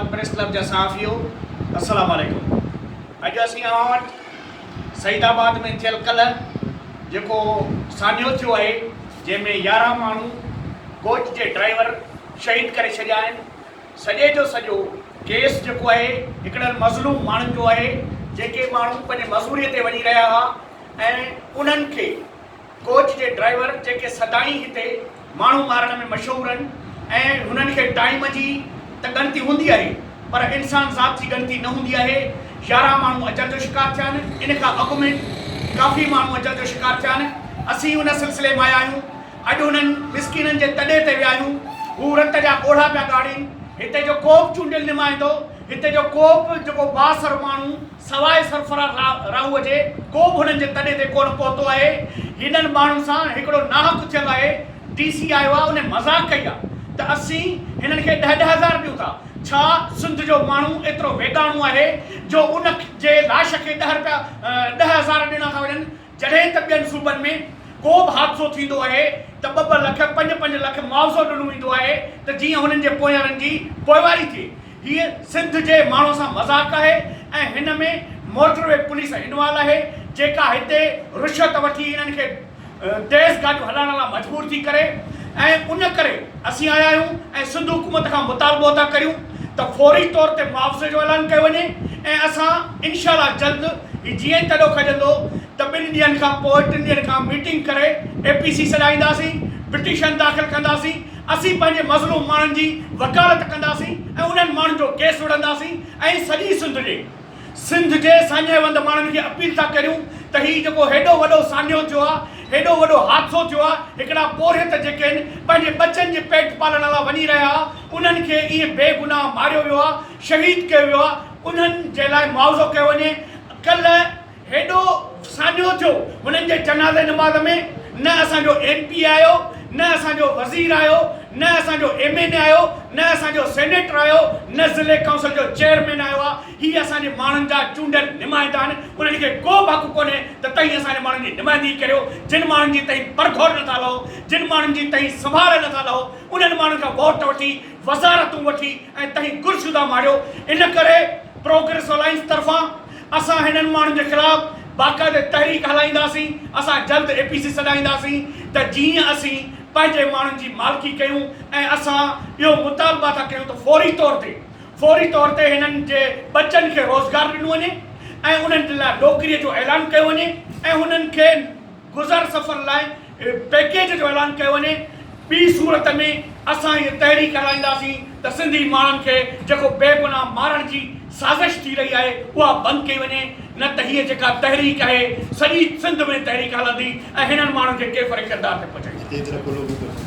آباد press club جا صحافيو السلام عليڪم اڄ اسين اوهان وٽ سعيد آباد ۾ ٿيل ڪلهه جيڪو سانحو ٿيو آهي جنهن ۾ 11 ماڻهو ڪوچ جي ڊرائيور شهيد ڪري ڇڏيا آهن سڄي جو سڄو ڪيس جيڪو آهي هڪڙن مظلوم ماڻهن جو آهي جيڪي ماڻهو پنهنجي مزوري تي وڃي رهيا هئا ۽ انهن کي ڪوچ جي ڊرائيور جيڪي سدائين هتي ماڻهو مارڻ ۾ مشهور آهن ۽ هنن کي ٽائيم جي ته ڳڻتي هوندي آهي پر انسان ذات جي ڳڻتي نه هوندي آهي. 11 ماڻهو اجل جو شڪار ٿيا آهن. ان کان اڳ ۾ ڪافي ماڻهو اجل جو شڪار ٿيا آهن. اسين ان سلسلي ۾ آيا آهيون. اڄ هنن مسڪينن جي تڏي تي ويا آهيون. هو رت جا ڳوڙها پيا ڳاڙين. هتي جو ڪو به چونڊيل نمائندو، هتي جو ڪو به جيڪو بااثر ماڻهو سواء سرفراز راهوء جي ڪو به هنن جي تڏي تي ڪونه پهتو آهي. هنن ماڻهن سان هڪڙو ناحق ٿيل آهي. ڊي سي آيو آهي ان مذاق ڪئي آهي ته اسين هنن کي ڏهه ڏهه هزار ڏيون ٿا. ڇا سنڌ جو ماڻهو ايترو ويڳاڻو آهي جو ان جي لاش کي ڏهه رپيا 10,000 ڏنا ٿا وڃن جڏهن ته ٻين صوبن ۾ ڪو به حادثو ٿيندو آهي ته ٻه ٻه لک پنج پنج لک معاوضو ڏنو ويندو آهي ته جيئن هنن جي پويارن جي پوئواري ٿئي. هيء سنڌ جي ماڻهن سان مذاق آهي ۽ هن ۾ موٽر وي پوليس انوالو آهي جيڪا هتي رشوت وٺي هنن کي تيز گاڏيون هلائڻ لاء مجبور ٿي ڪري ۽ ان ڪري اسين آيا آهيون ۽ سنڌ حڪومت کان مطالبو ٿا ڪريون ته فوري طور تي معاوضي جو اعلان ڪيو وڃي ۽ اسان انشاء الله جلد هي جيئن ئي تڏو کڄندو ته ٻن ڏينهن کان پوء ٽن ڏينهن کان ميٽنگ ڪري اي پي سي سڏائينداسين پٽيشن داخل ڪنداسين اسين پنهنجي مظلوم ماڻهن جي وڪالت ڪنداسين ۽ انهن ماڻهن جو ڪيس وڙهنداسين ۽ سڄي سنڌ جي سنڌ جي ساڃاهه وند ماڻهن کي اپيل ٿا ڪريون ته هي جيڪو هيڏو وڏو سانحو ٿيو آهي، هيڏو وڏو حادثو ٿيو آهي، هڪڙا پورهيت جيڪي آهن پنهنجي ٻچن جي پيٽ پالڻ لاء وڃي رهيا ها، انهن کي ائين بي گناهه ماريو ويو آهي، شهيد ڪيو ويو آهي، انهن جي لاء معاوضو ڪيو وڃي، ڪلهه هيڏو سانحو ٿيو، هنن جي جنازي نماز ۾ نه اسان جو ايم پي آيو، نه اسان جو وزير آيو، نه اسان جو ايم اين اي آيو، نه اسان جو سينيٽر آيو، نه ضلعي ڪائونسل جو چيئرمين آيو آ، هي اسان جي ماڻهن جا چونڊيل نمائندا آهن، انهن کي ڪو به حق ڪونهي ته توهين اسان جي ماڻهن جي نمائندگي ڪريو، جن ماڻهن جي توهين پرگهور نٿا لهو، جن ماڻهن جي توهين سنڀال نٿا لهو، انهن ماڻهن کان ووٽ وٺي، وزارتون وٺي ۽ توهين ڪرسيون ٿا ماڙيو، ان ڪري پروگريس الائنس طرفان اسان هنن ماڻهن جي خلاف باقاعدي تحريڪ هلائينداسين، اسان جلد اي پي سي سڏائينداسين ته جيئن اسين پنهنجي ماڻهن جي مالڪي ڪيون ۽ اسان اهو مطالبا ٿا ڪيون ته فوري طور تي فوري طور تي هنن جي ٻچن کي روزگار ڏنو وڃي ۽ انهن جي لاء نوڪري جو اعلان ڪيو وڃي ۽ انهن کي گذر سفر لاء پيڪيج جو اعلان ڪيو وڃي ٻي صورت ۾ اسان هيء تحريڪ هلائينداسين ته سنڌي ماڻهن کي جيڪو بيگناهه مارڻ جي سازش ٿي رهي آهي اها بند ڪئي وڃي نه ته هيء جيڪا تحريڪ آهي سڄي سنڌ ۾ تحريڪ هلندي ۽ هنن ماڻهن کي ڪيفر ڪردار تي پهچائينداسين.